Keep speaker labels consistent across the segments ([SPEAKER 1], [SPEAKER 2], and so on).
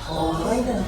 [SPEAKER 1] Ogurlaýdym.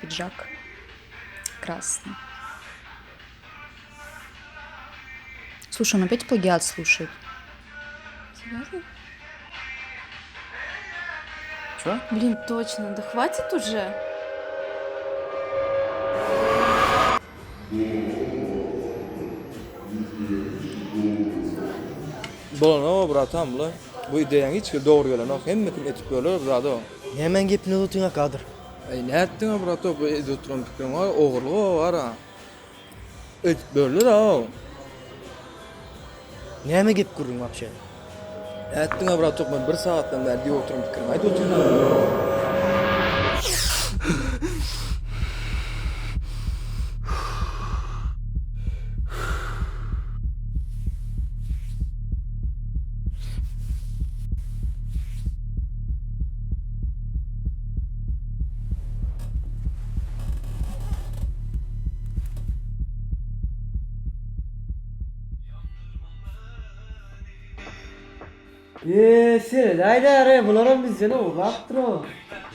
[SPEAKER 2] Пиджак красный. Слушай, он опять плагиат слушает.
[SPEAKER 3] Серьезно?
[SPEAKER 4] Чё?
[SPEAKER 3] Блин, точно, да хватит уже.
[SPEAKER 4] Bolanow bratan bula. Bu ideýaň hiç hili dogry gelenok. Hemme kim etip böler brado.
[SPEAKER 5] Nämäň gepini tutyňa Kadyr?
[SPEAKER 4] Eý nätdiňa brato bu edip oturan pikiriň bar ogurlyk bar a. Edip böler a.
[SPEAKER 5] Näme gep gürrüň wapşe?
[SPEAKER 4] Nätdiňa bratok men bir sagatdan bäri diýip oturan pikirimi aýdyp otyryn.
[SPEAKER 6] Eee seredäýdäre bularam bizden ogurlapdyr-ow.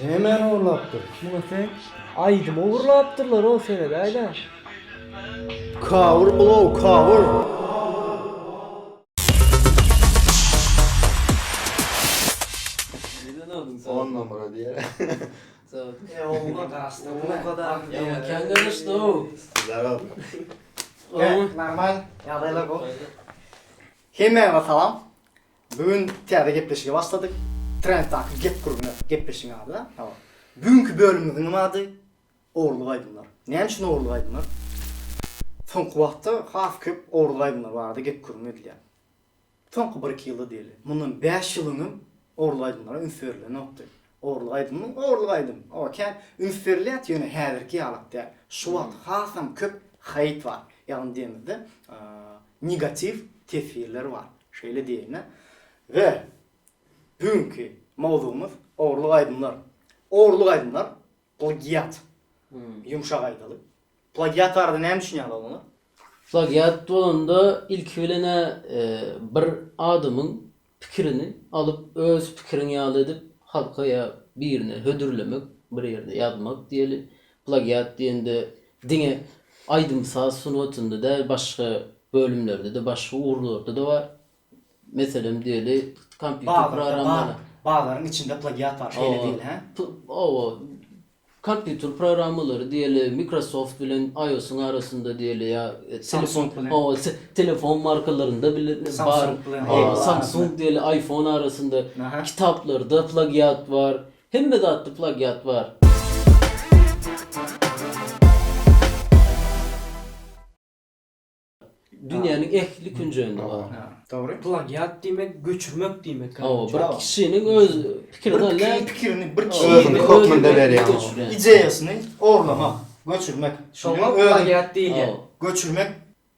[SPEAKER 5] Nämäni ogurlapdyr?
[SPEAKER 6] Muňa sen aýdym ogurlapdyrlar-ow seredäýdä.
[SPEAKER 5] Kawur bulow kawur.
[SPEAKER 7] On numara diýer.
[SPEAKER 5] Normal ýagdaýlar gowy. Hemmäňize salam. Bu gün täze gepleşige başladyk. Trenddaky gep gürrüňe gepleşigiň ady. Hawa. Bugünki bölümimiziň ady Ogurlyk aýdymlar. Näme üçin ogurlyk aýdymlar? Soňky wagtda has köp ogurlyk aýdymlar barada gep gürrüň edilýär. Soňky bir-iki ýylda diýeli. Mundan bäş ýyl öňem ogurlyk aýdymlara üns berilenokdy. Ogurlyk aýdymyň ogurlyk aýdym. Hawa kän üns berilýärdi ýöne häzirki ýalak däl. Şu wagt hasam köp haýt bar. Ýagny diýemizde negatiw teswirler bar. Şeýle diýeýin-ä. We bu günki mowzugymyz ogurlyk aýdymlar. Ogurlyk aýdymlar plagiat. Ýumşak aýdaly. Plagiat barada näme düşünýäňiz oglanlar?
[SPEAKER 8] Plagiat bolanda ilki bilen-ä bir adamyň pikirini alyp öz pikiriň ýaly edip halka ýa birine hödürlemek, bir ýerde ýazmak diýeli. Plagiat diýende diňe aýdym-saz sungatynda däl başga bölümlerde-de, başga ugurlarda-da bar. Meselem diýeli kompýuter programmalary.
[SPEAKER 5] Bazaryň içinde plagiat bar şeýle diýeli hä?
[SPEAKER 8] Hawa. Kompýuter programmalary diýeli Microsoft bilen iOS-yň arasynda diýeli ýa
[SPEAKER 5] Samsung bilen.
[SPEAKER 8] Hawa, telefon markalarynda bile bar.
[SPEAKER 5] Samsung bilen.
[SPEAKER 8] Samsung diýeli iPhone arasynda. Kitaplarda plagiat bar. Hemme zatda plagiat bar. Dünýäniň ähli künjeginde bar.
[SPEAKER 5] Dogry.
[SPEAKER 6] Plagiat diýmek göçürmek diýmek.
[SPEAKER 8] Hawa, bir kişiniň öz pikirini alýar.
[SPEAKER 5] Bir pikirini bir
[SPEAKER 7] kişiniň hökmünde berýär.
[SPEAKER 5] Ideýasyny ogurlamak, göçürmek.
[SPEAKER 6] Şoňa plagiat diýilýär.
[SPEAKER 5] Göçürmek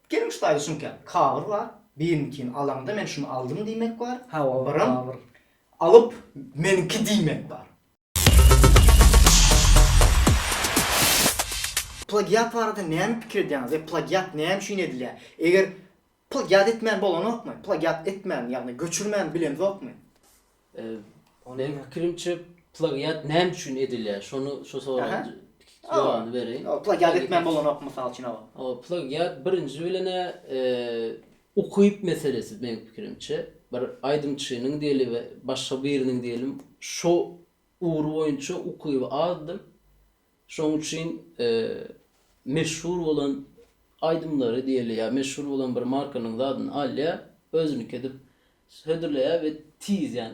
[SPEAKER 5] Geliň şu taýda şuňka cover bar. Birininkini alaňda men şuny aldym diýmek bar.
[SPEAKER 6] Hawa,
[SPEAKER 5] Biram alyp meniňki diýmek bar. Plagiat barada näme pikir edýäňiz we plagiat näme üçin edilýär? Eger plagiat etmän bolanokmy? Plagiat etmän, ýagny göçürmän bilemzokmy?
[SPEAKER 8] Meniň pikirimçe plagiat näme üçin edilýär? Şony şo soraga jogabyny bereýin.
[SPEAKER 5] Plagiat etmän bolanokmy mysal üçin hawa.
[SPEAKER 8] Hawa, plagiat birinji bilen-ä ukyp meselesi meniň pikirimçe. Bir aýdymçynyň diýeli we başga biriniň diýelim şo ugry boýunça ukyby azdyr. Şonuň üçin meşhur bolan aýdymlary diýeli ýa meşhur bolan bir markanyň zadyny alýar, özüniki edip hödürleýär we tiz ýagny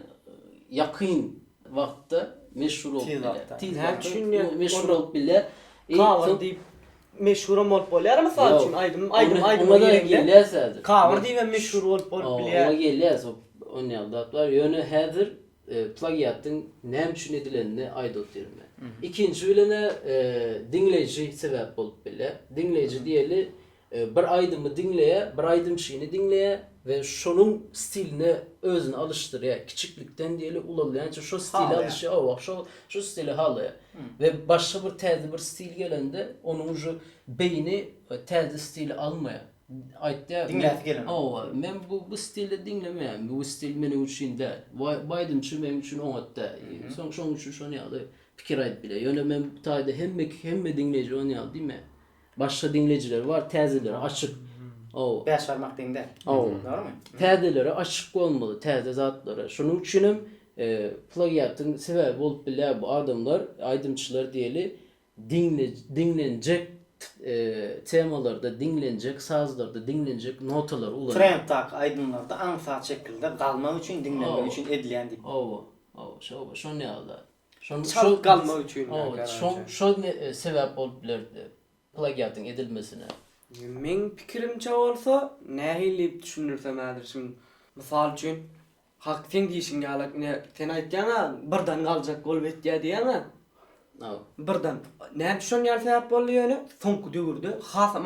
[SPEAKER 8] ýakyn wagtda meşhur bolup bilýär. Tiz wagtda meşhur bolup bilýär.
[SPEAKER 6] Cover diýip meşhuram bolup bolýar mysal üçin aýdym aýdym aýdyma gireňde cover diýibem meşhur bolup bolup bilýär.
[SPEAKER 8] Oňa gelýäs onýaly zatlar ýöne häzir plagiatyň näme üçin edilenini aýdyp otyryn men. Ikinji bilen-ä diňleýji sebäp bolup bilýär. Diňleýji diýeli bir aýdymy diňleýär, bir aýdymçyny diňleýär we şonuň stiline özüni alyşdyrýar. Kiçiklikden diýeli ulalýança şo stile alyşýar, hawa, şo şo stili halaýar. We başga bir täze bir stil gelende onuň uje beýni täze stili almaýar. Aýtýar,
[SPEAKER 5] Diňläsi gelenok.
[SPEAKER 8] Hawa, men bu bu stilde diňlemeýän, bu stil meniň üçin däl. Bu bu aýdymçy meniň üçin oňat däl. Soň şonuň üçin şony ýaly pikir aýdyp bilýär. Ýöne men bu taýda hemme hemme diňleýji ony ýaly diýmeýän. Başga diňleýjiler bar, täzeleri açyk. Hawa.
[SPEAKER 5] Bäş barmak deň däl.
[SPEAKER 8] Hawa.
[SPEAKER 5] Dogrymy?
[SPEAKER 8] Täzelere açyk bolmaly, täze zatlara. Şonuň üçinem plagiatyň sebäbi bolup bilýär bu adamlar, aýdymçylar diýeli, diňle diňlenjek temalarda, diňlenjek sazlarda, diňlenjek notalary ulanýar.
[SPEAKER 5] Trenddaky aýdymlarda aňsat şekilde galmak üçin, diňlenmek üçin edilýän diýip.
[SPEAKER 8] Hawa, hawa, şo şon ýaly zat. Şon
[SPEAKER 6] Çalt galmak üçin.
[SPEAKER 8] Hawa, şo şo sebäp bolup biler plagiatyň edilmesine.
[SPEAKER 6] Meň pikirimçe bolsa, nähili diýip düşündirsem häzir şimdi. Mysal üçin, Hak seň diýşiň ýalak ine sen aýtýaňa birden galjak bolup etýä diýýäňä. Birden. Näme üçin şon ýaly sebäp boldy ýöne soňky döwürde hasam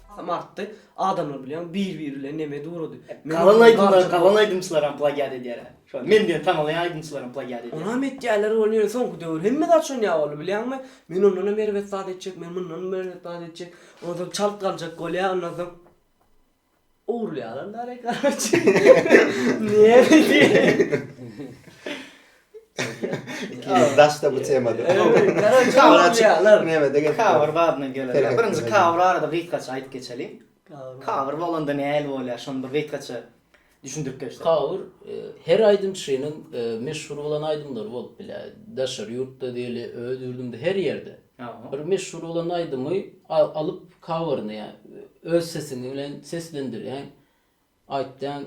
[SPEAKER 6] hasam artdy. Adamlar bilýäň bir biri bilen neme durady.
[SPEAKER 5] Galan aýdymlar galan aýdymçylaram plagiat edýärä. Şo men diýen tanalaýan aýdymçylaram plagiat edýär.
[SPEAKER 6] Onam etýäler ol ýöne soňky döwür hemme zat şon ýaly boldy bilýäňmi? Men ondanam erbet zat etjek men mundanam erbet zat etjek. Ondan soň çalt galjak bolýar, ondan soň ogurlaýarlar da karoçe. Näme diýeýin?
[SPEAKER 7] Ikimiz daşda bu temada.
[SPEAKER 6] Karoçe ogurlaýarlar.
[SPEAKER 7] Nemede gelip.
[SPEAKER 5] Cover badyna gelelim. Birinji cover barada gysgaça aýdyp geçeliň. Cover bolanda nähili bolýar, şony bir gysgaça düşündirip geçsek.
[SPEAKER 8] Cover her aýdymçynyň meşhur bolan aýdymlary bolup bilýär. Daşary ýurtda diýeli, öz ýurdumda her ýerde. Bir meşhur bolan aýdymy alyp coveryny ýa öz sesiňi bilen seslendirýäň. Aýtýaň,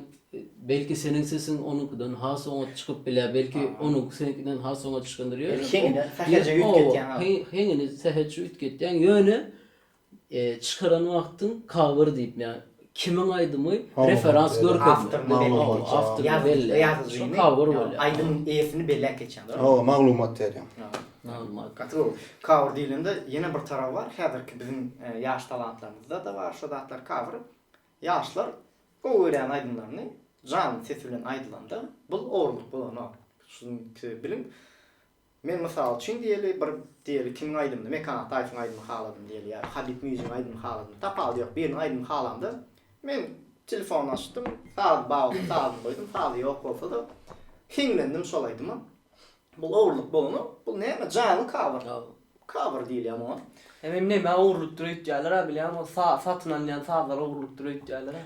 [SPEAKER 8] belki seniň sesiň onuňkydan has oňat çykyp bilýär, belki onuňky seniňkiden has oňat çykandyr. Ýöne
[SPEAKER 5] Belki heňini sähelçe üýtgetýäň.
[SPEAKER 8] Heňini sähelçe üýtgetýäň, ýöne çykaran wagtyň cover diýip, ýa kimiň aýdymy referans görkezme.
[SPEAKER 5] Awtoryny belläp. Ýazyjyny, aýdymyň eýesini belläp geçýäň, dogrymy?
[SPEAKER 7] Hawa, maglumat berýäň.
[SPEAKER 8] Maglumat.
[SPEAKER 5] Gaty gowy. Cover diýlende ýene bir taraby bar, häzirki biziň ýaş talantlarymyzda-da bar şo zatlar cover. Ýaşlar gowy görýän aýdymlaryny janly sesi bilen aýdylanda bul ogurlyk bolanok. Şuny siz biliň. Men mysal üçin diýeli bir diýeli kimiň aýdymyny Mekan Ataýewiň aýdymyny haladym diýeli ýa Habib Müziň aýdymyny haladym tapawudy ýok biriniň aýdymyny halamda men telefony açdym sazy bar bolsa sazyny goýdum sazy ýok bolsada hiňlendim şol aýdyma bul ogurlyk bolanok bul näme janly cover cover diýilýär muňa.
[SPEAKER 6] Hemem neme ogurlykdyr öýtýäler-ä bilýäňmi satyn alynýan sazlar ogurlykdyr öýtýäler-ä.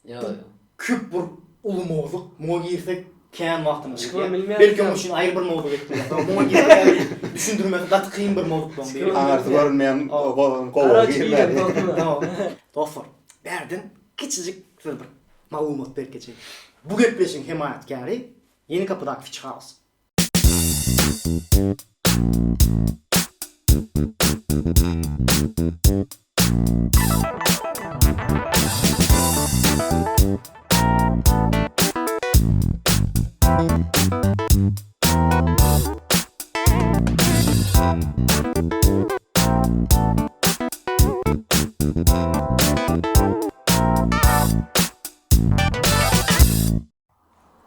[SPEAKER 8] Ýok ýok.
[SPEAKER 5] Köp bir uly mowzuk. Muňa girsek kän wagtymyz
[SPEAKER 6] Çykybam
[SPEAKER 5] gidýär.
[SPEAKER 6] bilmeýäris
[SPEAKER 5] Belki
[SPEAKER 6] ýa.
[SPEAKER 5] onuň üçin aýry bir mowzuk etmeli. Muňa girsek düşündirmesi gaty kyn bir mowzuklaryň biri.
[SPEAKER 7] Aňyrsy görünmeýän gowaga
[SPEAKER 6] Garoç
[SPEAKER 7] girmäli.
[SPEAKER 6] giren
[SPEAKER 5] Dostlar, bärden kiçijik size bir maglumat berip geçeýin. Bu gepleşigiň hemaýatkäri Ýenikapydaky Fiç House.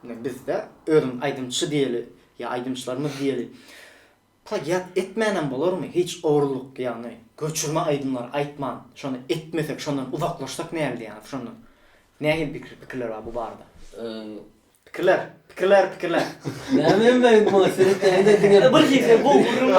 [SPEAKER 5] Ine bizde özüň aýdymçy diýeli ýa aýdymçylarymyz diýeli plagiat etmänem bolarmy hiç ogurlyk ýagny göçürme aýdymlary aýtman şony etmesek şondan uzaklaşsak näl diýýäňiz şondan nähili pikir pikirler bar bu barada pikirler pikirler pikirler.
[SPEAKER 8] Näme men muňa seretýän-de diňe
[SPEAKER 6] Bir hili gowy gürrüň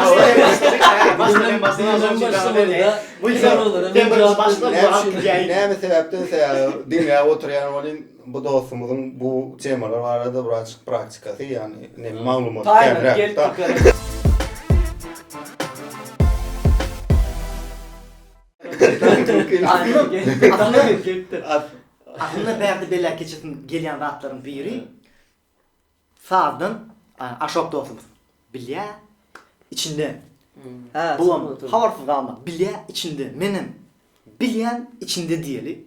[SPEAKER 7] Näme sebäpden sebäbi diňläp oturýan welin bu dostumyzyň bu temalar barada birazjyk praktikasy ýagny neme maglumaty känräk.
[SPEAKER 5] Aslynda bärde belläp geçesim gelýän zatlaryň biri Sazdan Aşok dostumyz bilýä içinde. Bulam habarsyz galma bilýä içinde menem bilýän içinde diýeli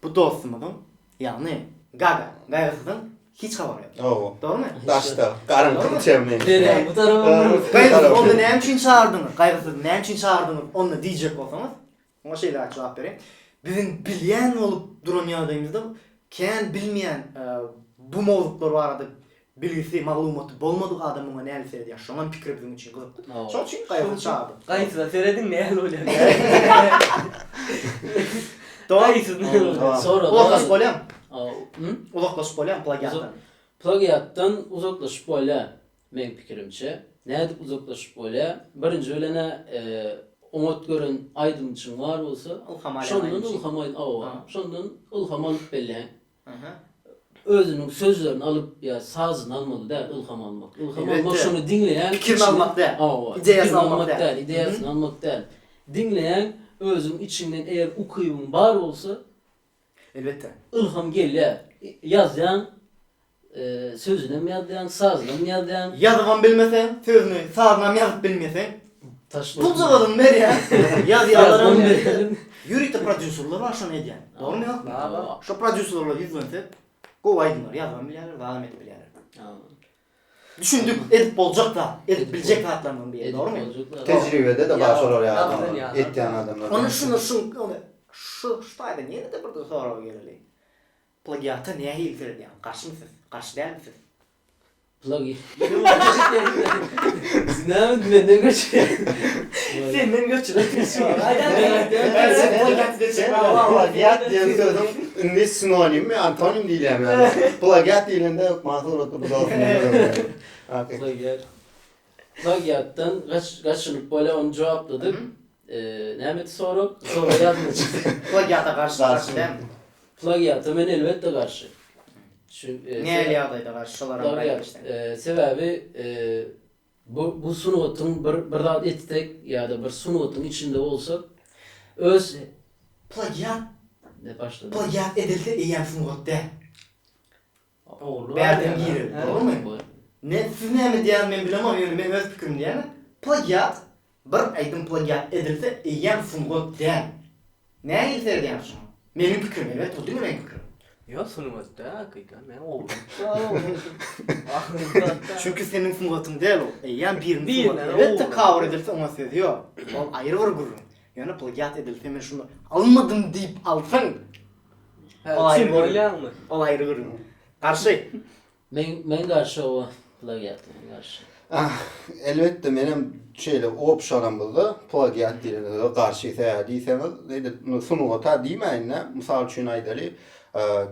[SPEAKER 5] bu dostumyzyň ýagny Gaga Gaýgysyzyň hiç habary ýok.
[SPEAKER 7] Hawa.
[SPEAKER 5] Dogrymy?
[SPEAKER 7] Daşda garaňky içermi.
[SPEAKER 8] Derýaň bu taraba
[SPEAKER 5] Gaýgysyz onda näme üçin çagyrdyňyz? Gaýgysyz näme üçin çagyrdyňyz onda diýjek bolsaňyz Oňa şeýleräk jogap bereýin. Biziň bilýän bolup duran ýagdaýymyzda kän bilmeýän bu mowzuklar barada bilgisi, maglumaty bolmadyk adam muňa nähili seredýär? Şoňam pikiri biziň üçin gyzykly. Şoň üçin Gaýgysyz çagyrdyk.
[SPEAKER 6] Gaýgysyza serediň nähili bolýar.
[SPEAKER 5] Gaýgysyz
[SPEAKER 6] nähili bolýar?
[SPEAKER 5] Uzaklaşyp bolýarmy? Uzaklaşyp bolýarmy plagiatdan?
[SPEAKER 8] Plagiatdan uzaklaşyp bolýar. Meň pikirimçe, nädip uzaklaşyp bolýa? Birinji bilen-ä oňat gören aýdymçyň bar bolsa, şondan ylham awa, şondan ylham alyp bilýäň. Özüniň sözlerini alyp ýa sazyny almaly däl ylham almak. Ylham almak şony diňleýäň.
[SPEAKER 5] Pikirini almak däl.
[SPEAKER 8] Hawa,
[SPEAKER 5] Ideýasyny almak däl.
[SPEAKER 8] Ideýasyny almak däl. Diňleýäň, özüň içiňden eger ukybyň bar bolsa,
[SPEAKER 5] Elbetde.
[SPEAKER 8] Ylham gelýär. Ýazýaň, sözünem ýazýaň, sazynam ýazýaň.
[SPEAKER 5] Ýazybam bilmeseň, sözüni, sazynam ýazyp bilmeseň, puljagazyny berýäň, ýazýarlaram. Ýörite prodýuserler bar şony edýän. Dogrymy ýokmy? Şo prodýuserlere ýüzlensek, gowy aýdymlary ýazybam bilýärler, zadam edip bilýärler. Düşündik, edip boljak zat, edip biljek zatlarymyzyň biri, dogrymy?
[SPEAKER 7] Tejribede-de bar şolar ýaly adamlar, etýän adamlar.
[SPEAKER 5] Onda şuny, şu, şu, şu taýdan ýene-de bir soraga geleli. Plagiata nähili seredýäňiz? Garşymy siz? Garşy dälmi siz?
[SPEAKER 8] Plagi. Näme menden göçürýäň?
[SPEAKER 6] Senden göçürip.
[SPEAKER 7] Plagiat diýen sözüň iňlis sinonimmi, antonim diýilýärmi ýa? Plagiat diýlende hökman suratda bu dostumyň
[SPEAKER 8] Plagiat. Plagiatdan gaçynyp bolýar, ony jogapladyk. Näme sorag? Sorag ýadyma çykdy.
[SPEAKER 5] Plagiata garşy garşy dälmi?
[SPEAKER 8] Plagiata men elbetde garşy.
[SPEAKER 5] Nähili ýagdaýda garşy şolara bir aýdyp geçseň.
[SPEAKER 8] Sebäbi Bu bu sungatyň bir bir zat etsek ýa-da bir sungatyň içinde bolsak öz
[SPEAKER 5] Plagiat
[SPEAKER 8] Ne başlady?
[SPEAKER 5] Plagiat edilse eýýäm sungat däl.
[SPEAKER 6] Ogurlyk
[SPEAKER 5] Bärden gireli, dogrymy? Ne siz näme diýýäňiz men bilemok ýöne men öz pikirim diýýän. Plagiat bir aýdym plagiat edilse eýýäm sungat däl. Nähili seredýäňiz şuňa? Meniň pikirim elbetde bu diňe meniň pikirim.
[SPEAKER 6] Ýok sungat däl hakykat men ogurlyk
[SPEAKER 5] Çünki seniň sungatyň däl ol. Eýýäm biriniň sungaty. Elbetde cover edilse oňa söz ýok. Ol aýry bir gürrüň. Ýöne plagiat edilse men şuny almadym diýip alsaň ol aýry gürrüň. Ol aýry gürrüň. Garşy.
[SPEAKER 8] Men men garşy oba plagiat men garşy.
[SPEAKER 7] Ah, elbetde menem şeýle obşaramyzda plagiat diýlen söze garşy sebäbi diýseňiz edil sungata diýmäýin-de mysal üçin aýdaly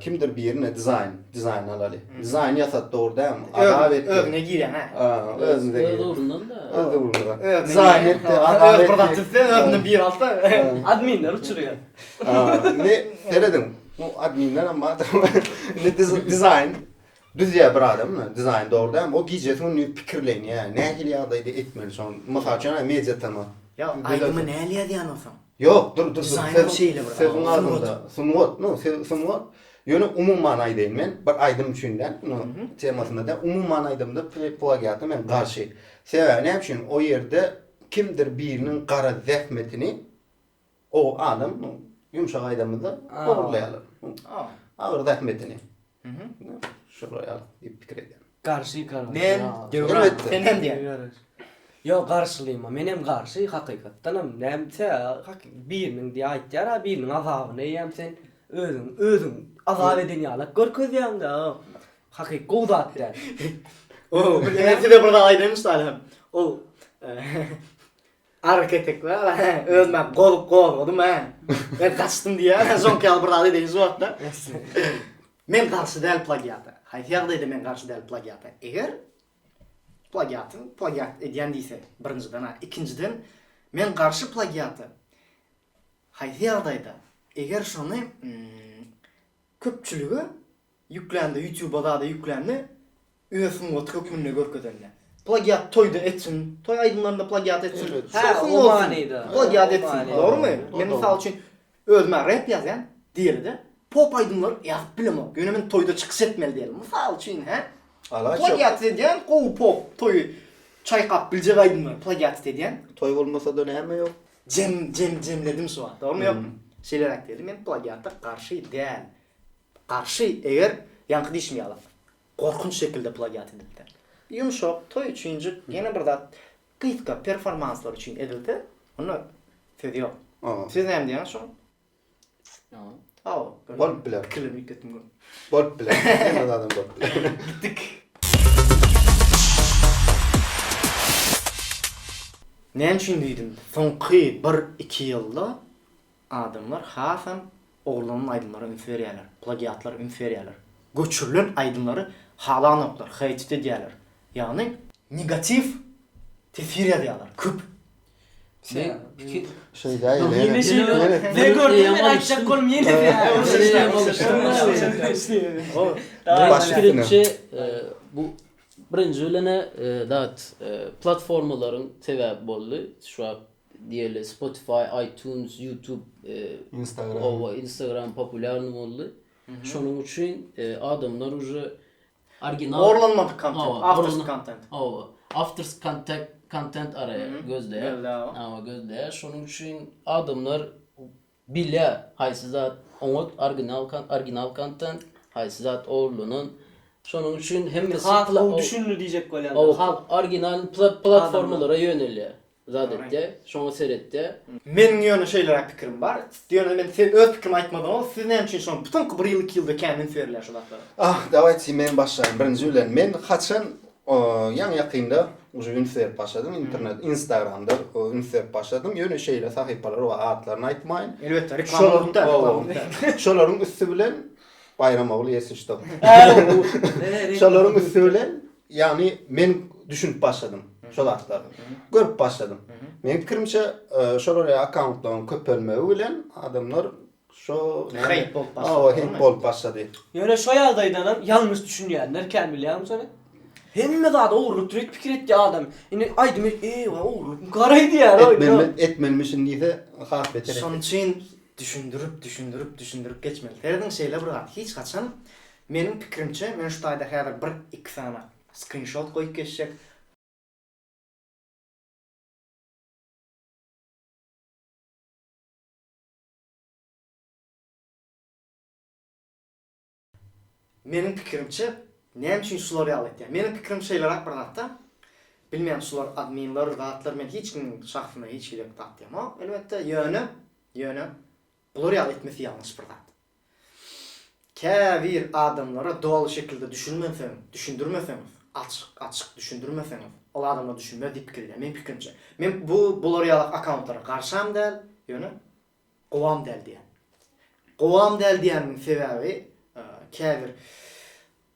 [SPEAKER 7] kimdir birine dizaýn dizaýn alaly dizaýn ýasat dogry dälmi azap etdi
[SPEAKER 5] Özüne girýän hä.
[SPEAKER 7] Özüne
[SPEAKER 8] Öz ugrundan da.
[SPEAKER 7] Öz ugrundan. Dizaýn etdi
[SPEAKER 5] azap etdi. Bir zat düzse özünden biri alsa.
[SPEAKER 6] Adminler uçurýar.
[SPEAKER 7] Indi serediň Bu adminlerem bardyr. Indi dizaýn düzýär bir adam, dizaýn dogry dälmi? O gijesi gündiz pikirlenýär, nähili ýagdaýda etmeli şony. Mysal üçin, media tm.
[SPEAKER 5] Ýa aýdymy näli ýazýan bolsaň?
[SPEAKER 7] Ýok, dur, dur,
[SPEAKER 5] Dizaýn hem şeýle bir.
[SPEAKER 7] Sözüň adynda sungat, no, sungat. Ýöne umuman aýdaýyn men, bir aýdym üçin däl, munuň temasynda däl, umuman aýdamda plagiata men garşy. Sebäbi näme üçin? O ýerde kimdir biriniň gara zähmetini o adam, ýumşak aýdamyzda, ogurlaýarlar. Agyr zähmetini. Şolar ýaly diýip pikir edýän.
[SPEAKER 6] Garşy garşy.
[SPEAKER 5] Men Döwran sen hem diýen.
[SPEAKER 6] Ýok garşylyma menem garşy hakykatdanam näme hak biriniň diýe aýtýar a biriniň azabyny eýýäm sen özüň özüň azap eden ýalak görkezýäňdä hakyk gowy zat däl.
[SPEAKER 5] O men size bir zat aýdaýynmy Salyh? O Agyr ketek bar, hä, özüm-ä gozup gozgadym, hä. Men gaçdym diýýär, şoňky ýaly bir zat edeýin şu wagtda. Men garşy däl plagiata. Haýsy ýagdaýda men garşy däl plagiata? Eger plagiatyň plagiat edýän diýse, birinjiden-ä. Ikinjiden, men garşy plagiata. Haýsy ýagdaýda? Eger şony köpçülige Ýüklände ýutuba zada ýüklände öz sungaty hökmünde görkezende. Plagiat toýda etsin, toý aýdymlarynda plagiat etsin.
[SPEAKER 6] Hä, o manyda.
[SPEAKER 5] Plagiat etsin, dogrymy? Men mysal üçin özüm-ä rep ýazýan diýeli-de, pop aýdymlary ýazyp bilemok. Ýöne men toýda çykyş etmeli diýeli. Mysal üçin, hä? Plagiat edýän gowy pop toýy çaýkap biljek aýdymlary plagiat edýän.
[SPEAKER 7] Toý bolmasa-da näme ýok?
[SPEAKER 5] Jem jem jemledim şu wagt, dogrymy ýokmy? Şeýleräk diýeli, men plagiata garşy däl. Garşy eger ýaňky diýşim ýaly gorkunç şekilde plagiat edilse. Ýumşak, toý üçinjik, ýene bir zat gysga performanslar üçin edilse, onda söz ýok. Siz näme diýýäňiz şoňa? Hawa.
[SPEAKER 7] Bolup biler.
[SPEAKER 5] Pikirlerimi üýtgetdim görüň.
[SPEAKER 7] Bolup biler. Hemme zadam bolup biler.
[SPEAKER 5] Gitdik. Näme üçin diýdim, soňky bir-iki ýylda Adamlar hasam ogurlanan aýdymlara üns berýärler, plagiatlara üns berýärler. Göçürilen aýdymlary halanoklar, heýt edýärler. Ýagny negatiw teswir ýazýarlar köp.
[SPEAKER 8] Men pikir
[SPEAKER 7] Şeýle ýene.
[SPEAKER 6] Sen gördüň men aýtjak bolum ýene.
[SPEAKER 7] Baş üstüne.
[SPEAKER 8] Pikirimçe bu birinji bilene zat platformalaryň sebäbi boldy. Şu wagt diýeli Spotify, iTunes, YouTube,
[SPEAKER 7] Instagram,
[SPEAKER 8] owa Instagram populýarny boldy. Şonuň üçin adamlar uje original
[SPEAKER 5] Ogurlanmadyk kontent, awtorski kontent.
[SPEAKER 8] Hawa, awtorski kontent kontent araýar, gözleýär. Hawa, gözleýär. Şonuň üçin adamlar bilýär haýsy zat oňat original original kontent, haýsy zat ogurlanan. Şonuň üçin hemmesi
[SPEAKER 6] Has gowy düşündi diýjek bolýan.
[SPEAKER 8] Halk original platformalara ýönelýär. Zat etýä, şoňa seretýä.
[SPEAKER 5] Meniň ýöne şeýleräk pikirim bar. Ýöne men size öz pikrimi aýtmadan ozal siz näme üçin şony soňky bir ýyl iki ýylda kän üns berilýär şu zatlara?
[SPEAKER 7] Ah, dawayçy men başlaýyn birinji bilen. Men haçan ýaňy ýakynda uje üns berip başladym internet instagramda üns berip başladym. Ýöne şeýle sahypalar bar atlaryny aýtmaýyn.
[SPEAKER 5] Elbetde reklama bolup däl, reklama bolup däl.
[SPEAKER 7] Şolaryň üsti bilen Baýram ogly ýesi şto. Şolaryň üsti bilen Ýagny men düşünip başladym şo zatlara. Görüp başladym. Meniň pikirimçe şolar ýaly akkauntlaryň köpelmegi bilen adamlar şo
[SPEAKER 5] Heýt bolup başlady.
[SPEAKER 7] Hawa, heýt bolup başlady.
[SPEAKER 6] Ýöne şo ýagdaýdanam ýalňyş düşünýänler kän bilýäňmi şony? Hemme zady ogurlyk diýip pikir etýär adam. Indi aýdym eýwa ogurlyk garaý diýýär.
[SPEAKER 7] Etmelimi etmelimişin diýse has beter.
[SPEAKER 5] Şonuň üçin düşündirip düşündirip düşündirip geçmeli. Serediň şeýle bir zat hiç haçan Meniň pikirimçe, men şu taýda häzir bir iki sany skrinşot goýup geçjek. Meniň pikirimçe, näme üçin şular ýaly etýär? Meniň pikirim şeýleräk bir zatda, bilmeýän şular adminler zatlar men hiç kimiň şahsyna hiç hili zat diýemok elbetde, ýöne, ýöne bular ýaly etmesi ýalňyş bir zat. Käbir adamlara doly şekilde düşünmeseň, düşündirmeseňiz, açyk, açyk düşündirmeseňiz, ol adamlar düşünmez diýip pikir edýän, meň pikirimçe. Men bu bular ýalak akkauntlara garşam däl, ýöne gowam däl diýýän. Gowam däl diýenimiň sebäbi, käbir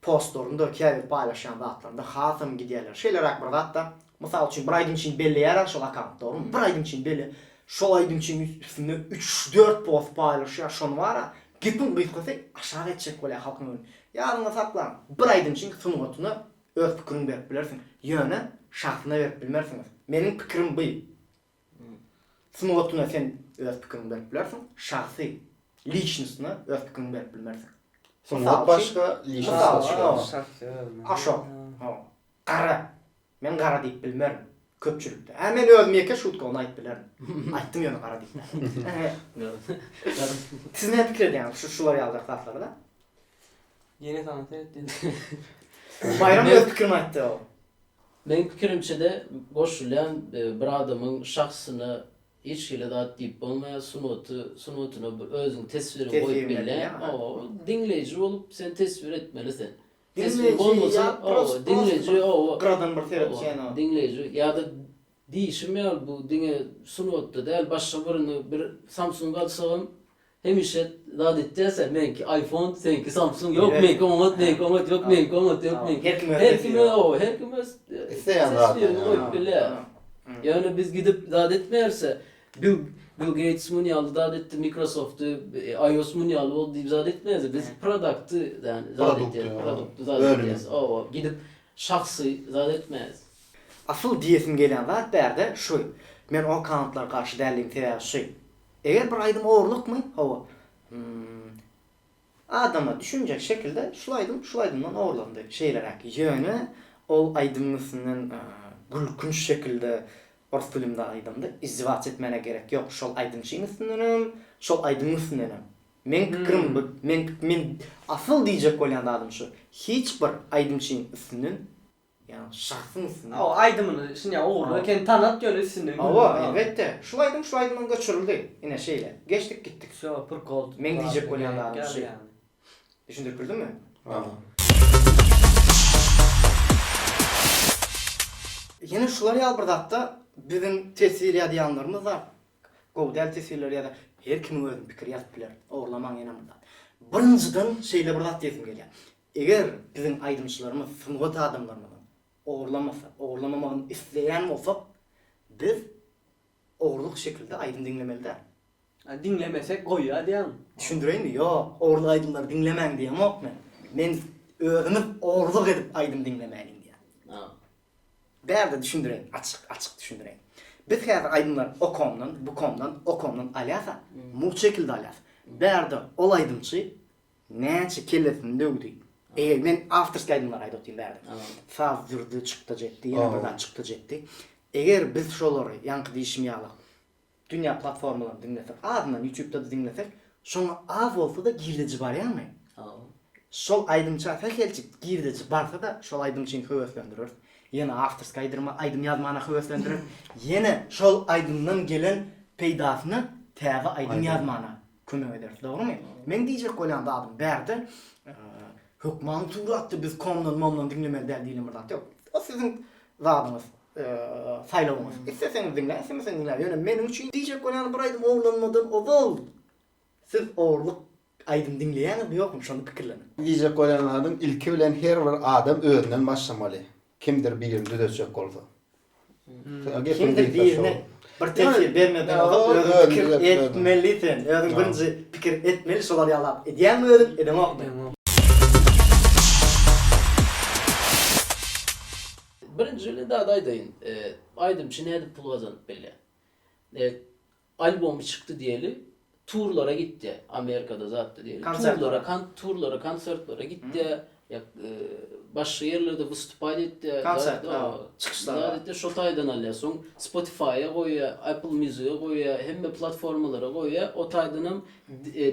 [SPEAKER 5] Postlarynda, käbir paýlaşýan zatlarynda hasam gidýärler. Şeýleräk bir zat-da, mysal üçin, bir aýdymçyny belleýär-ä şol akkaunt, dogrumy? Bir aýdymçyny belleýär. Şol aýdymçynyň üstünde üç-dört post paýlaşýar, şony bar-a, gepiň gysgasy, aşak etjek bolýar halkyň öňünde. Ýadyňda saklaň, bir aýdymçyň sungatyna öz pikiriňi berip bilersiň, ýöne şahsyna berip bilmersiňiz. Meniň pikirim by. Sungatyna sen öz pikiriňi berip bilersiň, şahsy, liçnostyna öz pikiriňi berip bilmersiň.
[SPEAKER 7] Sungat başga, lişnost
[SPEAKER 5] Mysal
[SPEAKER 7] başga.
[SPEAKER 5] üçin, Aşo, hawa, gara. Men gara diýip bilmerin köpçülikde. Hä, men özüm ýeke şutka ony aýdyp bilerin. Aýtdym ýöne gara diýip. Siz näme pikir edýäňiz şu şular ýalyrak zatlarda?
[SPEAKER 6] Ýene saňa seretdim.
[SPEAKER 5] Baýram öz pikirini aýtdy.
[SPEAKER 8] Meň pikirimçe-de goşulýan bir adamyň şahsyna hiç hili zat diýip bolmaýar, sungaty sungatyna bir özüň teswiriňi goýup bilýäň. Hawa, diňleýji bolup sen teswir etmeli sen. Teswir bolmasa, hawa, diňleýji, hawa.
[SPEAKER 5] Gyradan bir seretýän o.
[SPEAKER 8] Diňleýji ýa-da diýşim ýaly bu diňe sungatda däl, başga birini bir Samsung alsagam Hemişe zat etýäs-ä, meňki iPhone, seňki Samsung, ýok meňki oňat, meňki oňat, ýok meňki oňat, ýok meňki.
[SPEAKER 5] Her kim öz
[SPEAKER 8] Her kim hawa, her kim öz
[SPEAKER 7] Isleýän zadyny
[SPEAKER 8] teswirini goýup bilýär. Ýöne biz gidip zat etmeýäris-ä, Bill Bill Gates muny ýaly zat etdi, Microsofty, iOS muny ýaly boldy diýip zat etmeýäris. Biz produkty ýagny zat
[SPEAKER 7] Produkty,
[SPEAKER 8] etýäris, produkty zat
[SPEAKER 7] önümi.
[SPEAKER 8] etýäris. Hawa, gidip şahsy zat etmeýäris.
[SPEAKER 5] Asyl diýesim gelýän zat bärde şu, men o akkauntlara garşy däldigim sebäbi şu. Eger bir aýdym ogurlykmy? Hawa. Hum. Adama düşünjek şekilde şul aýdym şul aýdymdan ogurlandy. Şeýleräk. Ýöne ol aýdymyň üstünden gülkünç şekilde ors dilinde aýdymdy. Izdewats etmäne gerek ýok. Şol aýdymçyň üstündenem, şol aýdymyň üstündenem. Meň pikirim bu. Men men asyl diýjek bolýan zadym şu. Hiç bir aýdymçyň üstünden Ýagny şahsyň üstünden.
[SPEAKER 6] Hawa aýdymyny şuny ýaly ogurlyk eken tanat ýöne üstünden gülme.
[SPEAKER 5] Hawa elbetde. Şul aýdym şul aýdymdan göçürildi. Ine şeýle. Geçdik gitdik.
[SPEAKER 6] Wsýo prikol.
[SPEAKER 5] Meň diýjek bolýan zadym şu. Düşündirip bildimmi?
[SPEAKER 7] Hawa.
[SPEAKER 5] Ýene şular ýaly bir zatda biziň teswir ýazýanlarymyz bar. Gowy däl teswirler ýazar. Her kimiň özüniň pikiri ýazyp biler. Ogurlamaň ýene bir zat. Birinjiden şeýle bir zat diýesim gelýär. Eger biziň aýdymçylarymyz, sungat adamlarymyzyň ogurlamasa, ogurlamamagyny isleýän bolsak, biz ogurlyk şekilde aýdym diňlemeli däl.
[SPEAKER 6] A diňlemesek goýýa diýýäňmi?
[SPEAKER 5] Düşündireýinmi? Ýok, ogurlyk aýdymlary diňlemäň diýemok men. Men özümiz ogurlyk edip aýdym diňlemäliň diýýän. Bärde düşündireýin, açyk, açyk düşündireýin. Biz häzir aýdymlary okomdan, bukomdan, okomdan alýas-a, mugt şekilde alýas. Bärde ol aýdymçy Näçe kellesini döwdi. Eger men awtorskiý aýdymlary aýdyp otyryn bärde. Saz dürdi, çykdajy etdi, ýene bir zat çykdajy etdi. Eger biz şolary ýaňky diýşim ýaly dünýä platformalarynda diňlesek, azyndan ýutubda-da diňlesek, şoňa az bolsa-da girdeji barýarmy? Şol aýdymça sähelçik girdeji barsa-da, şol aýdymçyny höweslendireris. Ýene awtorskiý aýdyrma, aýdym ýazmana höweslendireris. Ýene şol aýdymdan gelen peýdasyna täze aýdym ýazmana kömek ederis dogrymy? Meň diýjek bolýan zadym bärde hökman suratda biz komdan momdan diňlemeli däl diýlen bir zat ýok. O siziň zadyňyz, saýlawyňyz. Isleseňiz diňläň, islemeseňiz diňläň. Ýöne meniň üçin diýjek bolýanym bir aýdym ogurlanmadan ozal siz ogurlyk aýdym diňleýäňizmi ýokmy şony pikirleniň.
[SPEAKER 7] Diýjek bolýan zadyň ilki bilen her bir adam özünden başlamaly. Kimdir birini düzetjek bolsa.
[SPEAKER 5] Kimdir birine bir teswir bermezden ozal özüň pikir etmeli sen. Özüň birinji pikir etmeli şolar ýalap edýäňmi özüň edeňokmy?
[SPEAKER 8] Birinji bilen zat aýdaýyn. Aýdymçy nädip pul gazanyp bilýär? Albomy çykdy diýeli, turlara gitdi. Amerikada zatda diýeli. Turlara, turlara, konsertlere gitdi. Ýa başga ýerlerde wystupать etdi.
[SPEAKER 5] Konsert, çykyşlar.
[SPEAKER 8] Zat etdi, şo taýdan alýar. Soň Spotify-a goýýar, Apple Music-e goýýar, hemme platformalara goýýar. O taýdanam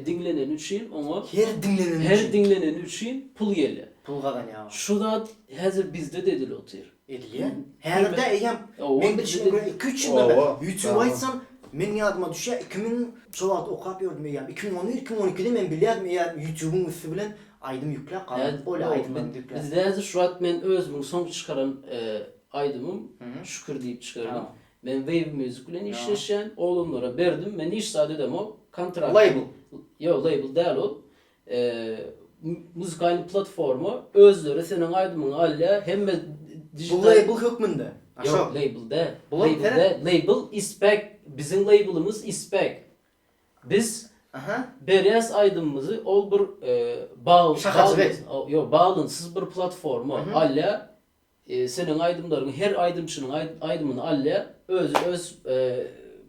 [SPEAKER 8] diňleneni üçin oňa
[SPEAKER 5] Her diňleneni üçin.
[SPEAKER 8] Her diňleneni üçin pul gelýär.
[SPEAKER 5] Pul gazanýar.
[SPEAKER 8] Şu zat häzir bizde-de edilip otyr.
[SPEAKER 5] Edilýär. Häzir-de eýýäm meň bilşime görä iki-üç ýyldan bäri YouTube aýtsam, meň ýadyma düşýär, 2000 şo wagt okap ýördüm eýýäm, 2011, 2012-de men bilýärdim eýýäm YouTube-yň üsti bilen aýdym ýükläp galyp bolýar aýdymlaryňyzy ýükläp.
[SPEAKER 8] Bizde häzir şu wagt men özümiň soňky çykaran aýdymym Şükür diýip çykardym. Men Wave Music bilen işleşýän, oglanlara berdim, men hiç zat edemok, kontrakt.
[SPEAKER 5] Label.
[SPEAKER 8] Ýok, label däl ol. Muzykalny platforma özleri seniň aýdymyňy alýar hemme
[SPEAKER 5] Bu label hökmünde.
[SPEAKER 8] Ýok label däl. Label däl. Label Ispek biziň labelymyz Ispek. Biz berýäs aýdymymyzy ol bir bag ýok baglanysyz bir platforma alýar Seniň aýdymlaryňy her aýdymçynyň aýdymyny alýar, özi öz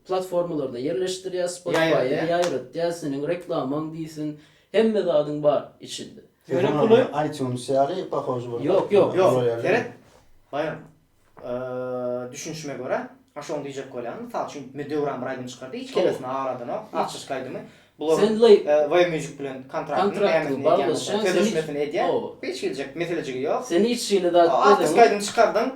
[SPEAKER 8] platformalarynda ýerleşdirýär, Spotify-a ýaýratýar, seniň reklamaň diýsin, hemme zadyň bar içinde.
[SPEAKER 6] Ýöne puly
[SPEAKER 7] iTunes ýaly pahož bolup.
[SPEAKER 8] Ýok, ýok.
[SPEAKER 5] Ýok, seret. Baýram. Düşünişime görä, ha şony diýjek bolýan, mysal üçin, men Döwran bir aýdym çykardy, hiç kellesini agradanok, açyşyk aýdymy. Bular
[SPEAKER 8] Sen leý
[SPEAKER 5] Wave Music bilen kontraktny
[SPEAKER 8] Kontraktny
[SPEAKER 5] nämesini edýän bolsa,
[SPEAKER 8] baglaşýaň, sen hiç
[SPEAKER 5] sözleşmesini edýär,
[SPEAKER 8] Hawa.
[SPEAKER 5] hiç geljek meselejigi ýok.
[SPEAKER 8] Sen hiç hili zat
[SPEAKER 5] Awtorskiý
[SPEAKER 8] edeňok.
[SPEAKER 5] aýdym çykardyň,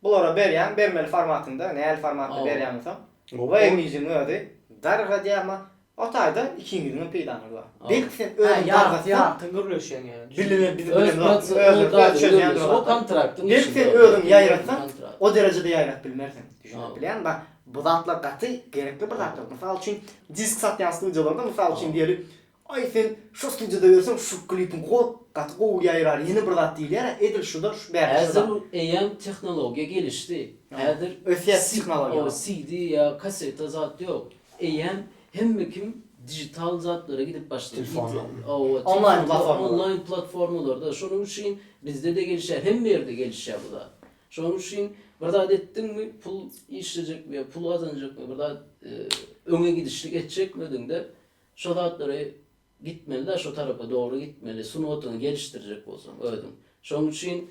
[SPEAKER 5] Bulara berýäň, bermeli formatynda, nähili formatda
[SPEAKER 8] Hawa.
[SPEAKER 5] berýäň bolsaň. Wave Music-iň özi dargadýar amma o taýda ikiňiziňem peýdaňyz bar.
[SPEAKER 8] Hawa.
[SPEAKER 5] Belki sen
[SPEAKER 6] Ha,
[SPEAKER 5] özüň
[SPEAKER 6] ýarty
[SPEAKER 5] dargatsaň,
[SPEAKER 6] ýarty gürleşýäň ýa.
[SPEAKER 5] bilime biz
[SPEAKER 8] Öz
[SPEAKER 5] bilemzok,
[SPEAKER 8] proce-
[SPEAKER 5] özüň
[SPEAKER 8] öz
[SPEAKER 5] öz
[SPEAKER 8] zadyň
[SPEAKER 5] çözýän
[SPEAKER 8] gürleşi, o
[SPEAKER 5] zat.
[SPEAKER 8] kontraktyň
[SPEAKER 5] Belki
[SPEAKER 8] içinde
[SPEAKER 5] sen
[SPEAKER 8] ol.
[SPEAKER 5] özüň ýaýratsaň,
[SPEAKER 8] Kontrakt.
[SPEAKER 5] o derejede ýaýrat bilmersiň. Düşünip
[SPEAKER 8] Hawa.
[SPEAKER 5] bilýäňmi? Bak, bu zatlar gaty gerekli bir zatlar. Mysal üçin, disk satýan studiýalarda, mysal üçin diýeli, Aý sen şu studiýada berseň şu klipiň gowy gaty gowy ýaýrar ýene bir zat diýilýärä edil şuda şu bärde şu
[SPEAKER 8] Häzir
[SPEAKER 5] zat.
[SPEAKER 8] eýýäm tehnologiýa gelişdi. Häzir
[SPEAKER 5] Ösýär tehnologiýalar.
[SPEAKER 8] CD ýa kaseta zat ýok. Eýýäm hemme kim dijital zatlara gidip başlady.
[SPEAKER 7] Telefondan.
[SPEAKER 8] Hawa,
[SPEAKER 5] Onlaýn
[SPEAKER 8] telefonda,
[SPEAKER 5] platformalar.
[SPEAKER 8] onlaýn platformalarda. Şonuň üçin bizde-de gelişýär, hemme ýerde gelişýär bu zat. Şonuň üçin bir zat etdiňmi, pul işlejekmi ýa pul gazanjakmy, bir zat öňe gidişlik etjekmi özüňde Şo zatlary gitmeli-dä şo tarapa dogry gitmeli sungatyňy gelişdirjek bolsaň özüň. Şoň üçin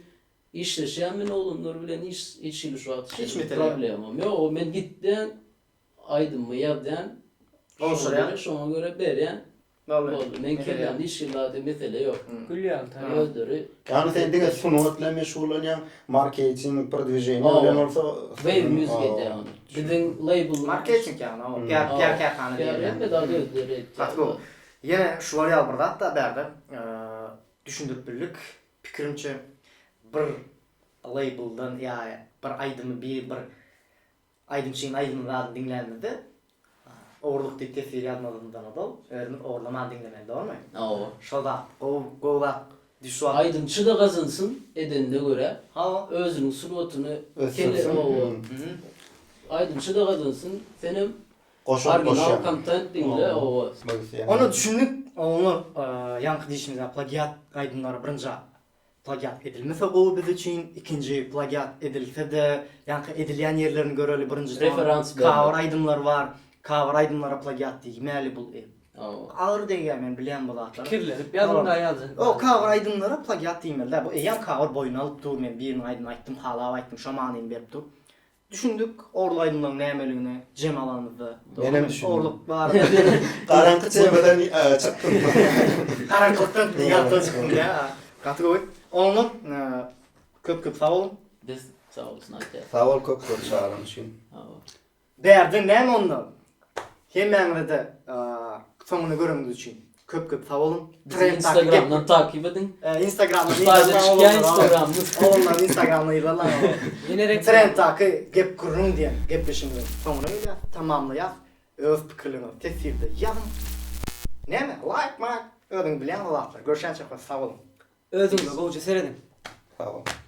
[SPEAKER 8] işleşýän men oglanlar bilen hiç hiç hili şu wagt
[SPEAKER 5] Hiç mesele ýok.
[SPEAKER 8] problemam ýok. O men gitýän aýdymymy ýazýan şoňa
[SPEAKER 5] Gowşurýan.
[SPEAKER 8] görä şoňa görä berýän.
[SPEAKER 5] Boldy.
[SPEAKER 8] Boldy. Meň
[SPEAKER 5] Mesele ýok.
[SPEAKER 8] kellämde hiç hili zat mesele ýok.
[SPEAKER 6] Gül ýaly taýýar.
[SPEAKER 8] Özleri
[SPEAKER 7] Ýagny sen diňe sungat bilen meşgullanýaň, marketing, prodwiženiýe
[SPEAKER 8] Hawa.
[SPEAKER 7] bilen bolsa
[SPEAKER 8] Wave Music edýär ony. Biziň leýbl
[SPEAKER 5] Marketing ýagny o PR PR kärhana diýilýär.
[SPEAKER 8] Hemme zady özleri etýär.
[SPEAKER 5] Gaty gowy. Ýene şular ýaly bir zat-da bärde düşündirip bildik. Pikirimçe bir leýbldan ýa bir aýdymy bir bir Aýdymçynyň aýdymyny zadyny diňlänimizde ogurlyk diýip teswir ýazmazymyzdan ozal özümiz ogurlaman diňlemeli dogrymy?
[SPEAKER 8] Hawa.
[SPEAKER 5] Şol zat gowy gowy zat düş wagt.
[SPEAKER 8] Aýdymçy-da gazansyn edenine görä.
[SPEAKER 5] Hawa.
[SPEAKER 8] Özüniň sungatyny
[SPEAKER 7] Ösdürsin.
[SPEAKER 8] Hawa. Aýdymçy-da gazansyn, senem
[SPEAKER 7] Goşant
[SPEAKER 8] original
[SPEAKER 7] goşýaň.
[SPEAKER 8] kontent diňle, hawa.
[SPEAKER 5] Onda düşündik, oňa ýaňky diýşimiz ýaly plagiat aýdymlary birinji Plagiat edilmese gowy biz üçin, ikinji plagiat edilse-de, ýaňky edilýän ýerlerini göreli birinji son
[SPEAKER 8] Referans bermek.
[SPEAKER 5] cover aýdymlar bar, cover aýdymlara plagiat diýmäli bul agyr degýär men bilýän bu zatlary.
[SPEAKER 6] Pikirlenip ýazyň da ýazjak.
[SPEAKER 5] O cover aýdymlara plagiat diýmeli däl bu eýýäm cover boýun alyp dur men biriniň aýdymyny aýtdym halap aýtdym şo manyny berip dur. Düşündik ogurlyk aýdymlaryň nämeligine jem alanymyzda.
[SPEAKER 7] Menem düşündim.
[SPEAKER 5] Ogurlyk barada.
[SPEAKER 7] Garaňky temadan çykdym.
[SPEAKER 5] Garaňkylykdan ýagtylyga çykdym diýä. Gaty gowy. Ondan köp köp sag boluň.
[SPEAKER 8] Biz sag bolsun aýtýas.
[SPEAKER 7] Sag bol köp köp çagyran üçin.
[SPEAKER 5] Bärde näme onda? Hemmäňize-de soňuna göreniňiz üçin köp köp sag boluň.
[SPEAKER 8] Bizi Instagramdan takyp ediň.
[SPEAKER 5] Instagramdan
[SPEAKER 8] Taze çykýar Instagramymyz.
[SPEAKER 5] Oglanlar Instagramdan yzarlaň.
[SPEAKER 6] Ýene reklama.
[SPEAKER 5] Trenddaky gep gürrüň diýen gepleşigimiziň soňuna gelýäs, tamamlaýas. Öz pikirleriňizi teswirde ýazyň. Näme, laýk maýk, özüňiz bilýäňiz o zatlary. Görşänçä hoş sag boluň.
[SPEAKER 6] Özüňize gowja serediň.
[SPEAKER 7] Sag boluň.